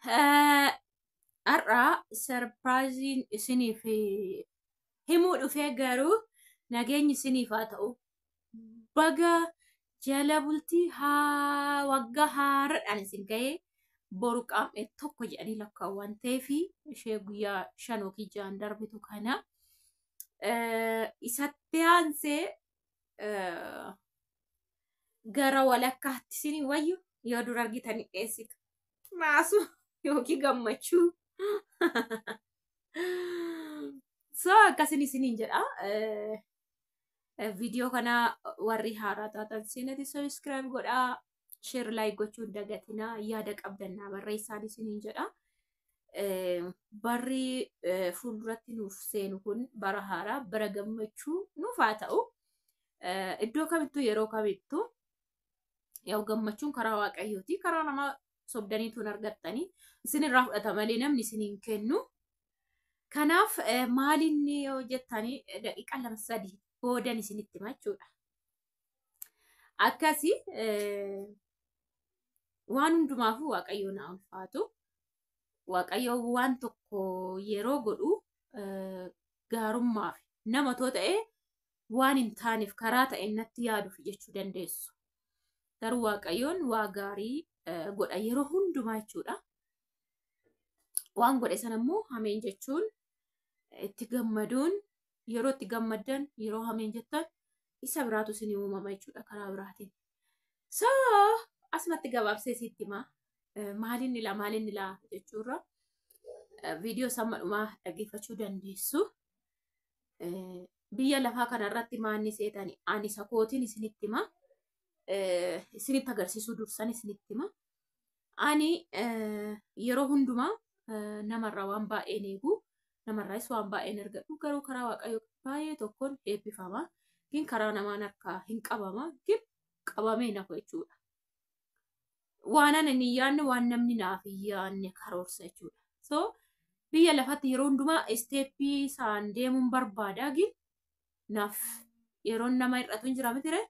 Har'a sarpiraayiziin isiniif himuu dhufee garuu nageenyi isiniif haa ta'u. Baga jala bultii haa waggaa haaraadhaan isin ga'ee boru qaam'ee tokko jedhanii lakkaa'u waan ta'eef ishee guyyaa 5 yookiin 6 darbitu kana isatti aansee gara walakkaatti isin wayyu yoo dura argitanii dheessitu. Naasu yookiin gammachuu. So akkasin isiniin jedha. Viidiyoo kana warri haaraa taatan seenati subscribe godhaa. Share like gochuu hin dagatinaa. Yaada qabdan naa barreessaan isiniin jedha. Barri fuulduratti nuuf seenu kun bara haaraa, bara gammachuu nuuf haa ta'u. Iddoo kamittuu yeroo kamittuu yaa'u gammachuun karaa Waaqayyooti. Karaa namaa sobdaniitu hin argattanii. Isinirraa fudhata malee namni isiniin kennu. Kanaaf maalinni yoo jettanii daqiiqaa 2 3 boodan isinitti hima jechuudha. Akkasi waan hundumaafuu Waaqayyo naa ulfaatu. Waaqayyo waan tokko yeroo godhu gaarummaaf nama too ta'e waan hin taaneef karaa ta'e natti yaaduuf jechuu dandeessu. Garuu Waaqayyoon waa gaarii godha yeroo hundumaa jechuudha. Waan godhe sana immoo hameen jechuun itti gammaduun yeroo itti gammaddan yeroo hameen jettan isa biraatu isin uumama jechuudha karaa biraatiin. So asumatti gabaabsee sitti himaa. Maaliin ilaa maaliin ilaa jechuurra viidiyoo samma dhumaa dhaggeeffachuu dandeessu. Biyya lafaa kanarratti maanni seetani ani isa kootiin isinitti hima. Isinitti agarsiisuu dursan isinitti hima. Ani yeroo hundumaa namarraa waan baay'een eegu, namarraas waan baay'een argadhu, garuu karaa Waaqayyoo baay'ee tokkoon eebbifama. Gin karaa namaan harkaa hin qabama, gin qabamee nafu jechuudha. Waan ani hin yaadne waan namni naaf hin yaadne karoorsa jechuudha. So biyya lafatti yeroo hundumaa isteeppii isaan deemuun barbaada gin naaf yeroon nama hir'atu hin jira mitire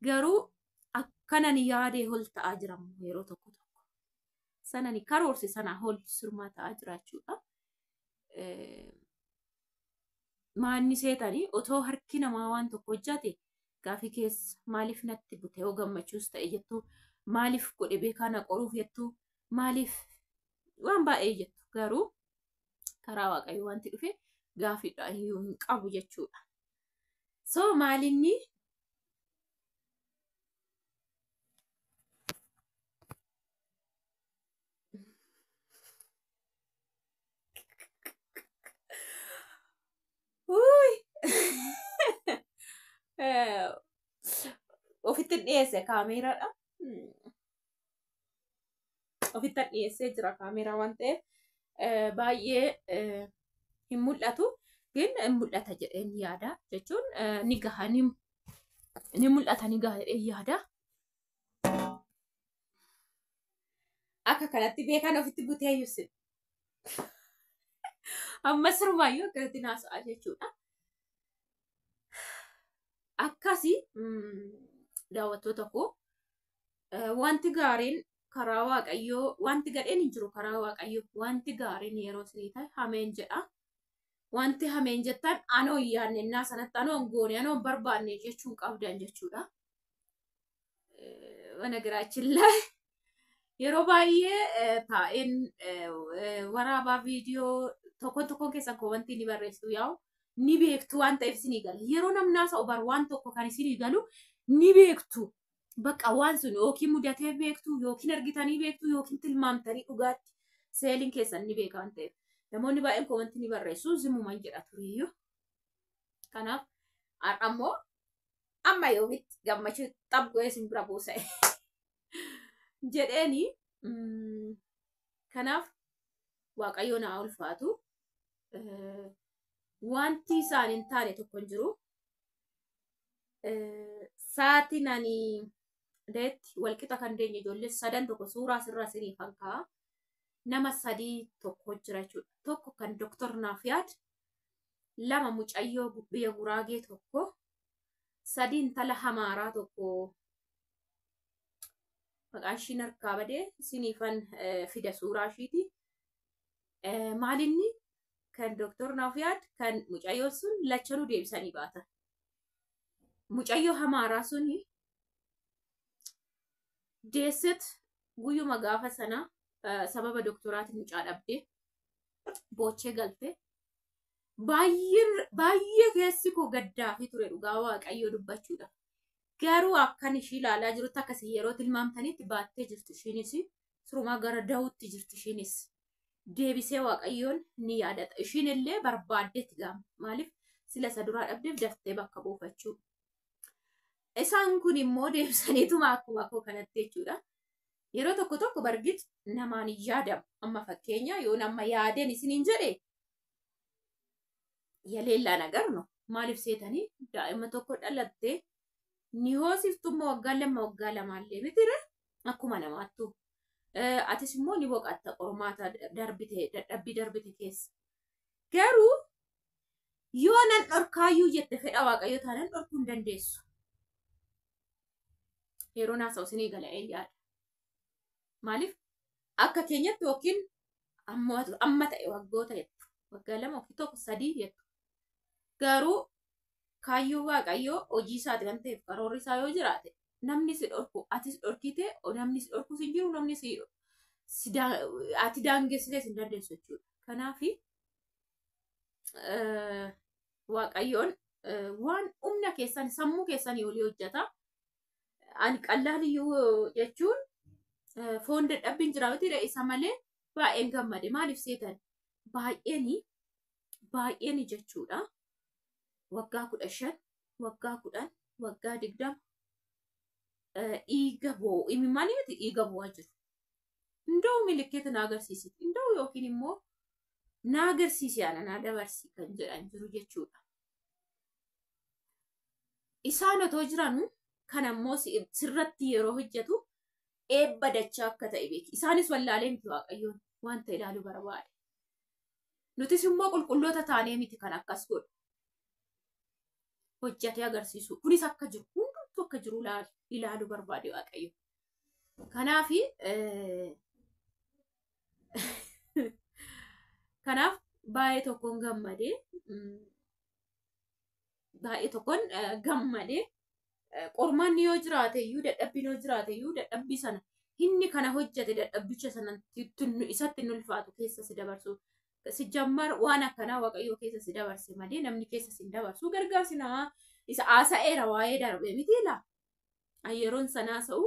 garuu akkanan yaadee ol ta'aa jira yeroo tokko tokko. Sanani karoorse sanaa ol sirmaa ta'aa jira jechuudha. Maanni seetanii otoo harki namaa waan tokko hojjate gaafii keessa maaliif natti bute yoo gammachuus ta'e jettu maaliif godhe beekaa na qoruuf jettu maaliif waan baay'ee jettu garuu karaa Waaqayyoo wanti dhufe gaafiidha iyyuu hin qabu jechuudha. So maalinni ofitti dhiyeesse kaameeraadha. Ofitti dhiyeessee jira kaameeraa waan ta'eef baay'ee hin mul'atu. Gin hin mul'ata jedheen yaada jechuun ni gaha ni mul'ata ni gaha jedheen yaada. Akka kanatti beekan ofitti butee yuusin. Amma sirmaayyuu akkasitti naasa'a jechuudha. Akkasi daawwattoota koo wanti gaariin karaa Waaqayyoo wanti gadheen hin jiru karaa Waaqayyoo wanti gaariin yeroo isinii ta'e hameen jedha. Wanti hameen jettan anoo hin yaadne innaa sanatti anoo hin goone anoo hin barbaanne jechuun qabdan jechuudha. Mana giraachillaa yeroo baay'ee taa'een waraabaa viidiyoo tokkoon tokkoon keessan koomantii ni barreessitu yaa'u ni beektu waan ta'eef isinii gala. Yeroo namni haasa'u bar waan tokko kan isinii galu ni beektu. Bakka waan sun yookiin mudatee beektu yookiin argitanii beektu yookiin tilmaamtanii dhugaatti seeliin keessan ni beeka waan ta'eef. Namoonni baay'een koomantii ni barreessu zimuman jedha tureyyuu. Kanaaf har'a immoo amma yoomitti gammachuu xab godhee isin bira buusa jedheeni. Kanaaf Waaqayyo naa ulfaatu. Wanti isaan hin taane tokko hin jiru. Sa'aatiin ani deetti walqixa kan deenye ijoollee sadan tokko suuraa asirraa isiniif kan kaa'a. Nama 3 tokko jira jechuudha. Tokko kan Doktor Naafiyaad, 2 mucayyoo biyya Guraagee tokko, 3 intala Hamaaraa tokko. Maqaan ishiin harkaa badee isiniifan fida suuraa ishiiti. Maalinni kan Dooktor Naafiyaad kan mucayyoo sun lachanuu deebisanii baatan. Mucayyoo hamaaraa suni deesset guyyuma gaafa sana sababa doktoraatiin mucaa dhabdee boochee galte. Baay'ee keessi koo gaddaafi ture dhugaa Waaqayyoo dubbachuudha. Garuu akkan ishii ilaalaa jirutti akkasii yeroo tilmaamtanitti baattee jirti ishiinis sirumaa gara da'uutti jirti ishiinis. Deebisee Waaqayyoon ni yaadata. Ishiin illee barbaaddeetti gaama. Maaliif sila isa duraa dhabdeef daftee bakka buufachuu. Isaan kun immoo deebisaniituma akkuma koo kanatti jechuudha. Yeroo tokko tokko bargit namaan hin yaadamu. Amma fakkeenya yoo nama yaadeen isiniin jedhe yaleellaan agarnu. Maaliif seetanii daa'ima tokko dhalattee ni hoosiftummaa waggaa 2 waggaa 2 mitire akkuma namaattu. Atis immoo ni boqotta qormaata darbite dadhabbii darbite keessa. Garuu yoo nan dhorkaayyuu jette fedha Waaqayyoo taanaan dhorkuu hin dandeessu. Yeroo naasa'u isinii gala'ee yaada. Maaliif akka keenyatti yookiin amma ta'e waggoota jettu waggaa 2 yookiin 1 3 jettu. Garuu kaayyoo Waaqayyoo hojii isaati waan ta'eef karoorri isaa yoo jiraate namni si dhorku atis dhorkite namni si dhorkus hin jiru namni si ati daangessitee hin dandeessu jechuudha. Kanaaf Waaqayyoon waan humna keessan sammuu keessanii olii hojjeta. Ani qallaaliyyuu jechuun foon dadhabbiin jira miti isa malee baay'een gammade. Maaliif seetan baay'eeni jechuudha. Waggaa 15, waggaa 10, waggaa 20 dhiiga bo'u imimmaanii miti dhiiga bo'aa jiru. Inda'u milikkita na agarsiisiti. Inda'u yookiin immoo na agarsiisi ana na dabarsi kan jedhan jiru jechuudha. Isaan otoo jiranu kan ammoo sirratti yeroo hojjetu eebba dachaa akka ta'e beeki. Isaanis wallaalee miti Waaqayyoon wanta ilaaluu barbaade. Nutis immoo qulqulloota taanee miti kan akkas godhu. Hojjetee agarsiisu. Kunis akka jiru hundumtuu akka jiru ilaaluu barbaade Waaqayyo. Kanaaf baay'ee tokkoon gammadee qormaanni yoo jiraate iyyuu dadhabbiin yoo jiraate iyyuu dadhabbii sana inni kana hojjete dadhabbicha sana isatti hin ulfaatu keessa si dabarsu. Si jammar waan akkanaa Waaqayyoo keessa si dabarse malee namni keessa si hin dabarsu. Gargaarsi namaa isa haasa'eera waa'ee darbe miti laa. Yeroon sanaa sa'u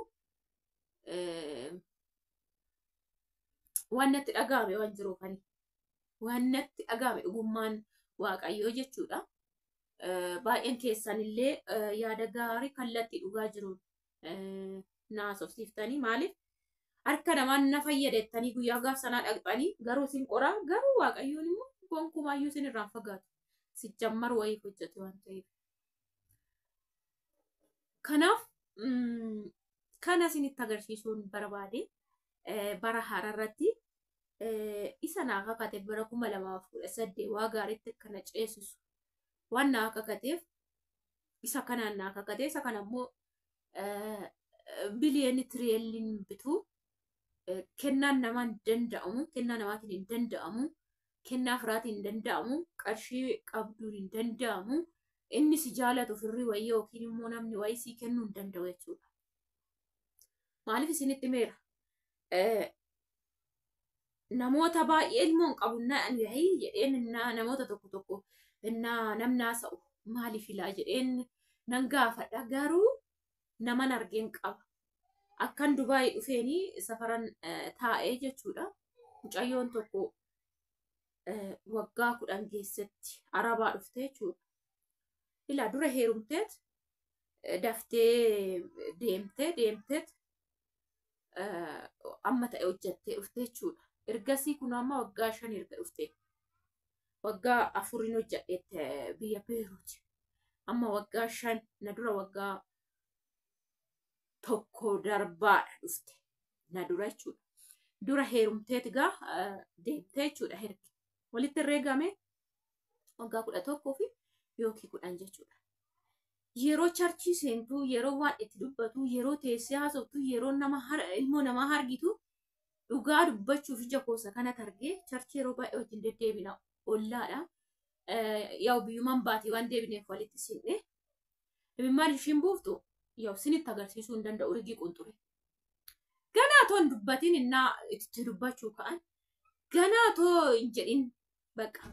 waan natti dhaga'ame waan jiruufani. Waan natti dhaga'ame dhugummaan Waaqayyoo jechuudha. Baay'een keessan illee yaada gaarii kallattii dhugaa jiruun naasofsiiftanii maaliif harka namaan na fayyadettanii guyyaa gaaf sanaa dhaqxanii garuu isin qoraa garuu Waaqayyoon immoo gonkumaayyuu isin irraan fagaatu. Si jammar wayiif hojjete waan ta'eef. Kanaaf kana isinitti agarsiisuun barbaade bara haaraa isa naa kakate bara 2018 waa gaariitti akkana ceesisu waan naa kakateef isa kanaan naa kakate isa kana immoo biliyoonni tiriyeeliin bitu kennaan namaan danda'amu kennaa namaatiin hin danda'amu kennaa firaatiin hin danda'amu qarshii qabduun hin danda'amu inni si jaalatu firri wayii yookiin immoo namni wayii sii kennuu hin danda'u jechuudha. Maaliif isinitti meera? Namoota baay'ee ilmoo hin qabu jedheen namoota tokko tokko namni haasa'u maaliif ilaa jedheen nan gaafadha. Garuu naman argeen qaba. Akkan Dubaayii dhufeenii safaran taa'ee jechuudha. Mucayyoon tokko waggaa 10 keessatti Arabaa dhufte jechuudha. Ilaa dura heerumteet daftee deemteet amma ta'e hojjattee dhufte jechuudha. Ergasii kun amma waggaa 5 erga dhufte. Waggaa 4 hojjadheette biyya Beeruuti. Amma waggaa 5 na dura waggaa 1 darbaadha dhufte. Na dura jechuudha. Dura heerumteet gaa deemtee jechuudha herge. Walitti herreegame waggaa 11 fi yookiin 10 jechuudha. Yeroo charchii seentu, yeroo waan itti dubbatu, yeroo teessee haasoftu, yeroo nama ilmoo namaa argitu, dhugaa dubbachuuf ija koosa kanatti argee charchii yeroo baay'ee wajjin deddeebina ollaadha. Yaa'u biyyumaan baatee waan deebineef walitti siinne. Imimmaan ishiin buuftu yaa'u sinitti agarsiisuu hin danda'u rigii qunxure. Ganaa too hin dubbatin innaa itti dubbachuu ka'an. Ganaa too hin jedhin baqa.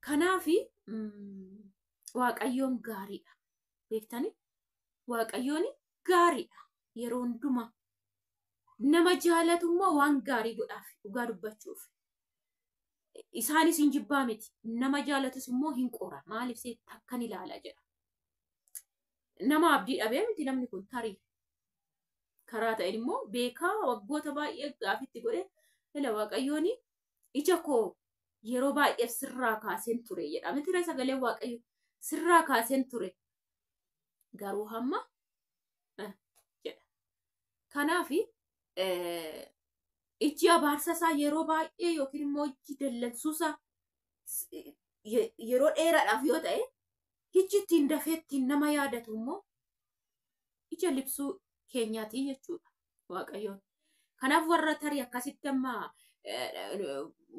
Kanaafi Waaqayyoon gaariidha. Beektani? Waaqayyoon gaariidha. Yeroo hundumaa. Nama jaalatu immoo waan gaarii godhaaf dhugaa dubbachuuf. Isaanis hin jibbaa miti. Nama jaalatus immoo hin qora. Maaliif see takkan ilaala jedha. Nama abdii dhabee miti namni kun tarii. Karaa ta'een immoo beekaa waggoota baay'ee gaafitti godhe ila Waaqayyoon ija koo yeroo baay'eef sirraa kaaseen ture jedha. Miti sagaleen Waaqayyo sirraa kaaseen ture. Garuu hamma jedha. Kanaafi ijji abaarsa isaa yeroo baay'ee yookiin immoo ijji dallansuusaa yeroo dheeraadhaaf yoo ta'e, ijji ittiin dafee ittiin nama yaadatu immoo ija libsuu keenyaati jechuudha Waaqayyoon. Kanaaf warra tarii akkasitti amma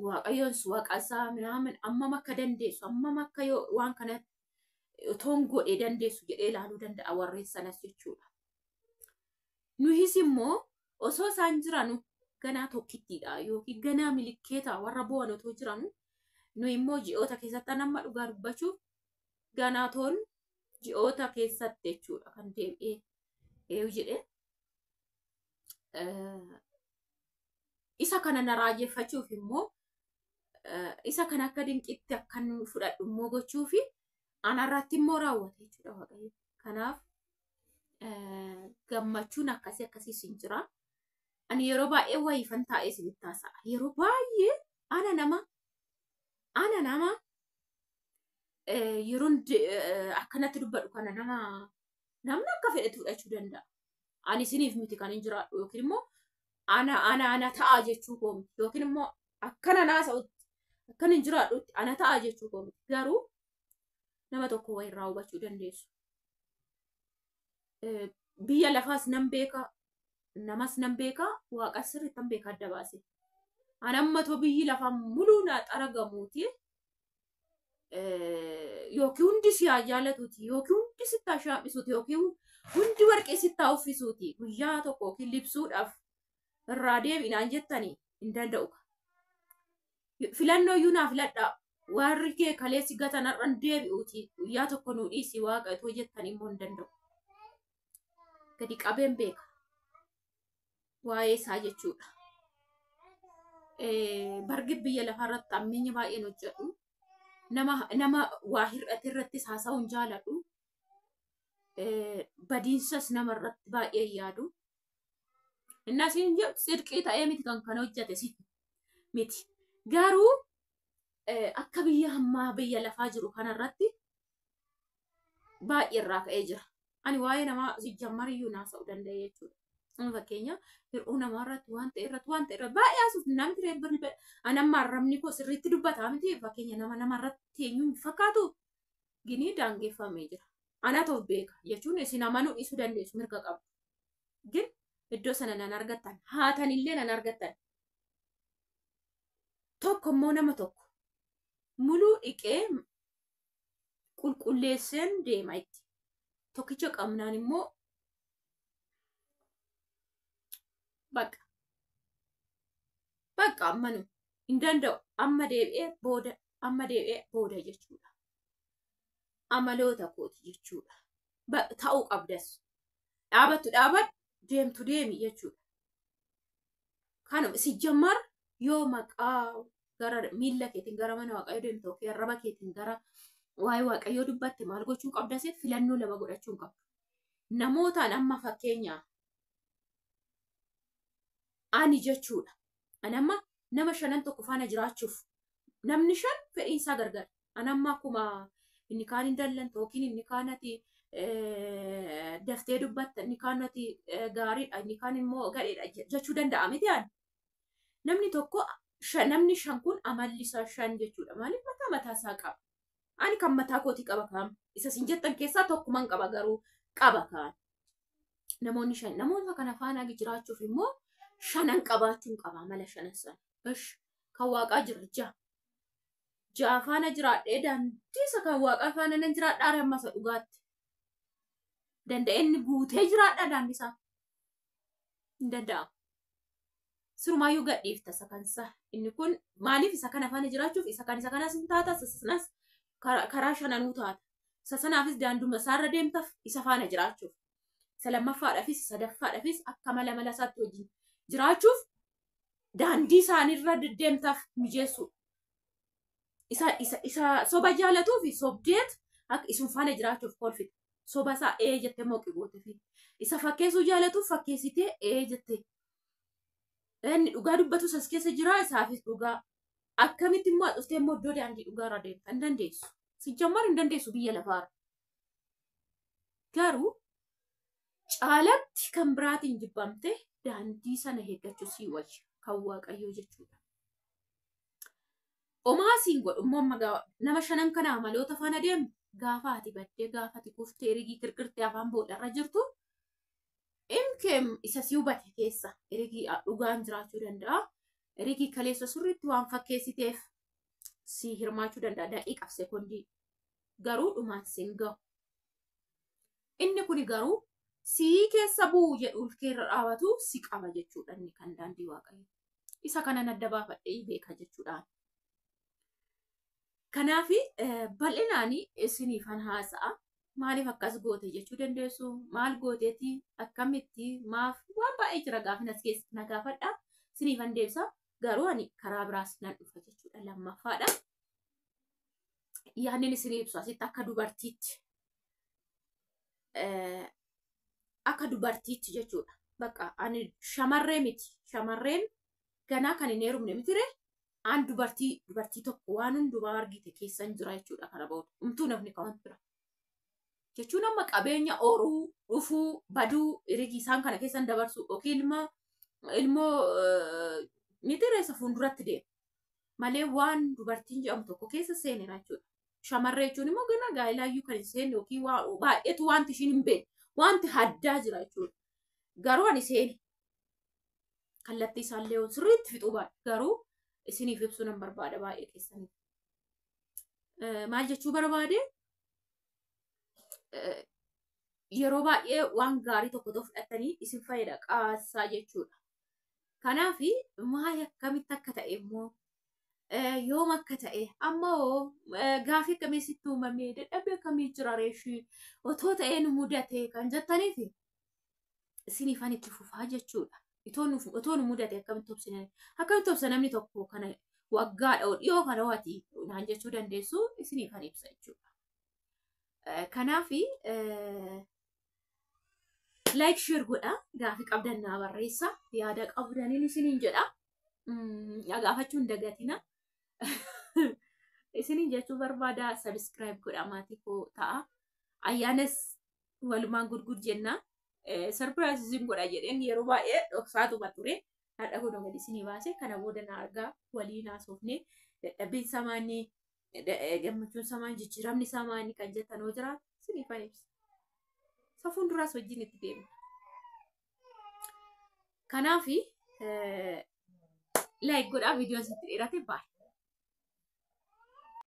Waaqayyoon waaqa isaa minaamin ammam akka dandeessu, ammam akka waan kana otoon godhee dandeessu jedhee ilaaluu danda'a warreen sanas jechuudha. Nuhis immoo osoo isaan jiranu ganaa tokkittiidha yookiin ganaa milikkeeta warra bo'an otoo jiranu, nu immoo ji'oota keessatti amma dhugaa dubbachuuf ganaa toon ji'oota keessatti jechuudha kan deebi'ee eeyu jedhee. Isa kana na raajeffachuuf immoo isa kana akka dinqitti akkan fudhadhu immoo gochuufi anarratti immoo raawwate jechuudha Waaqayyo. Kanaaf gammachuun akkasii akkasiis hin jira. Ani yeroo baay'ee wayiifan taa'ee isinitti haasa'a. Yeroo baay'ee ana nama yeroon akkanatti dubbadhu kana nama namni akka fedhetti fudhachuu danda'a. Ani isiniif miti kan hin jiraadhu yookiin immoo ana ta'a jechuu koo miti yookiin immoo akkana naasa'utti akkan hin jiraadhutti ana ta'a jechuu koo miti. Garuu nama tokko wayirraa hubachuu dandeessu. Biyya lafaas nan beeka, namas nan beeka, waaqa sirriitti beeka adda baase. Ani ammatoo biyyi lafaa muluu naa xaragamuuti. Yookiin hundi si haa jaalatuuti, yookiin hundi sitti haa shaam'isuuti, yookiin hundi warqee sitti haa uffisuuti. Guyyaa tokko yookiin libsuudhaaf irraa deebi'inaan jettanii hin danda'u. Filannoo iyyuu naa filadhaa. Warri kee kaleessi gatan har'an deebi'uuti. Guyyaa tokko nuu dhiisi waaqa itoo jettan immoo hin danda'u. Gadi qabeen beeka. Waa'ee isaa jechuudha. Bargi biyya lafaarratti hammeenya baay'een hojjedhu. Nama waa hir'ate irrattis haasa'uu hin jaaladhu. Badiinsas namarratti baay'ee yaadu. Innas hin jedhu sirqii ta'ee miti kan kana hojjete miti. Garuu akka biyya ammaa biyya lafaa jiru kanarratti baay'ee irraa ka'ee jira. Ani waa'ee namaa sijjammariyyuu naasa'uu danda'e jechuudha. Amma fakkeenya hir'uu namaarratti waan ta'e irratti waan ta'e irratti baay'ee haasuuf namni ani amma arrabni koo sirriitti dubbataa miti, fakkeenya nama namarratti eenyuun fakkaatu ginii daangeffamee jira. Anatu of beeka jechuun isin amanuu dhiisuu dandeessu, mirga qabu. Gin iddoo sana nan argattan, haatanillee nan argattan. Tokko immoo nama tokko muluu dhiqee qulqulleesseen deema itti. Tokkicha qabnaan immoo bakka bakka ammanu hin danda'u, amma deebi'ee booda, amma deebi'ee booda jechuudha. Amaloota kooti jechuudha. Ta'uu qabdas. Dhaabattu dhaabadhu, deemtu deemi jechuudha. Kanuma sijjammar yoo maqaa gara miilla keetiin gara mana Waaqayyoo deemtu yookiin arraba keetiin gara waa'ee Waaqayyoo dubbatte maal gochuu qabda seet? Filannoo lama godhachuu hin qabdu. Namootaan amma fakkeenya ani jechuudha. Ani amma nama shanan tokko faana jiraachuuf namni shan fedhiinsaa gargar. Ani amma akkuma inni kaan hin dallantu yookiin inni kaan ati daftee dubbatta, inni kaan ati gaariidha, inni kaan immoo gadheedha jechuu danda'a miti ani. Namni tokko namni shan kun amalli isaa shan jechuudha. Maaliif mataa mataa isaa qaba. Ani kan mataa kootii qaba kaam. Isa isin jettan keessaa tokkuman qaba garuu qaba kaan. Namoonni 5 namoota kana faana jiraachuuf immoo 5 qabaachuun qaba mala 5 sana. Ish kan waaqaa jira 6. 6 faana jiraadhee daandii isa kan waaqaa faana nan jiraadhaa amma isa dhugaatti. Danda'eenni guutee jiraadhaa daandii isaa. Hin danda'amu. Sirumaayyuu gadhiifta isa kansa. Inni kun maaliif isa kana faana jiraachuuf isa kan isa kanas hin taata isa sanas karaa 5 taata. Isa sanaafis daanduma isaarra deemtaaf isa faana jiraachuuf. Isa lammaffaadhaafis sadaffaadhaafis akka mala mala isaatti wajjin jiraachuuf daandii isaaniirra deddeemtaaf mijeessu. Isa soba jaalatuu fi sobdeet akka isun faana jiraachuuf kolfite. Soba isaa ee jettee mooqi gootefi. Isa fakkeessuu jaalatuuf fakkeessitee ee jettee. Inni dhugaa dubbatu as keessa jira isaafis dhugaa. Akkamitti immoo dhuftee immoo iddoo daandii dhugaarra deemta hin dandeessu. Sijjammar hin dandeessu biyya lafaarra. Garuu caalatti kan biraatiin jibbamte daandii sana eeggachuu sii wayya kan waaqayyoo jechuudha. Omaa siin godhu immoo nama 5 kana amaloota faana deemu gaafa ati baddee gaafa ati kuftee rigii kirkirtee afaan boodarra jirtu imkeem isa si hubate keessa rigii dhugaan jiraachuu danda'a. Rigii kaleessa sirriitti waan fakkeessiteef si hirmaachuu danda'a daqiiqaaf sekoondii garuu dhumaan siin gahu. Inni kuni garuu si keessa bu'u jedhu ulkeerra dhaabatu si qaba jechuudha inni kan daandii waaqayyo. Isa kanan adda baafadhee beeka jechuudha. Kanaaf bal'inaan isiniifan haasa'a. Maaliif akkas goote jechuu dandeessu? Maal gooteeti? Akkamitti? Maaf? Waan baay'ee jira gaafin as keessa na gaafadha. Isiniifan deebisa. Garuu ani karaa biraas nan dhufa jechuudha. Lammaffaadha. Yaadni isinii ibsu asitti akka dubartiitti. Akka dubartiitti jechuudha. Bakka ani shamarree miti. Shamarreen ganaa kan hin heerumne mitiree. An dubartii tokko waan hundumaa argite keessan jira jechuudha kana booda. Umtuu namni kawan bira. Jechuun amma qabeenya horuu, dhufuu, baduu, rigii isaan kana keessan dabarsu yookiin ilmoo mitiree isa fuulduratti deema. Malee waan dubartiin jedhamu tokko keessa seenera jechuudha. Shamarree jechuun immoo ganaa gaa'elaayyuu kan hin seenne yookiin baay'eetu wanti ishiin hin beekne wanti haddaa jira jechuudha. Garuu ani seene. Kallattii isaallee sirriitti fixuu baadha. Garuu isiniif ibsuu nan barbaada baay'ee keessaniif. Maal jechuu barbaade? Yeroo baay'ee waan gaarii tokko tokko fudhatanii isin fayyada qaasaa jechuudha. Kanaaf maal akkamitti akka ta'e immoo yoom akka ta'e amma hoo gaafii akkamii sitti uumame dadhabbii akkamii jira reeshii otoo ta'ee nu mudate kan jettaniif isiniifan itti fufaa jechuudha. Otoo nu mudate akkamitti obsina akkamitti obsa namni tokko kana waggaadha dhiyoo kana waati naan jechuu dandeessu isiniifan ibsa jechuudha. Kanaaf like share godha gaafii qabdan naa barreessa yaada qabdaniin isiniin jedha. Gaafachuu hin dagatina. Isiniin jechuu barbaada subscribe godha maatii koo ta'a. Ayyaanas walumaan gurgur jenna. Surprise isin godha jedheen yeroo baay'ee dhoksaatuma ture. Har'a kun gadi isinii baase kana booda na argaa waliin haasofne dadhabbiin samaanii gammachuun samaanii jijjiiramni samaanii kan jettan hoo jiraatu isiniifan ibsa. Safuun duraas wajjin itti deemna. Kanaaf like godhaa viidiyoon sitti dheerate baay'ee.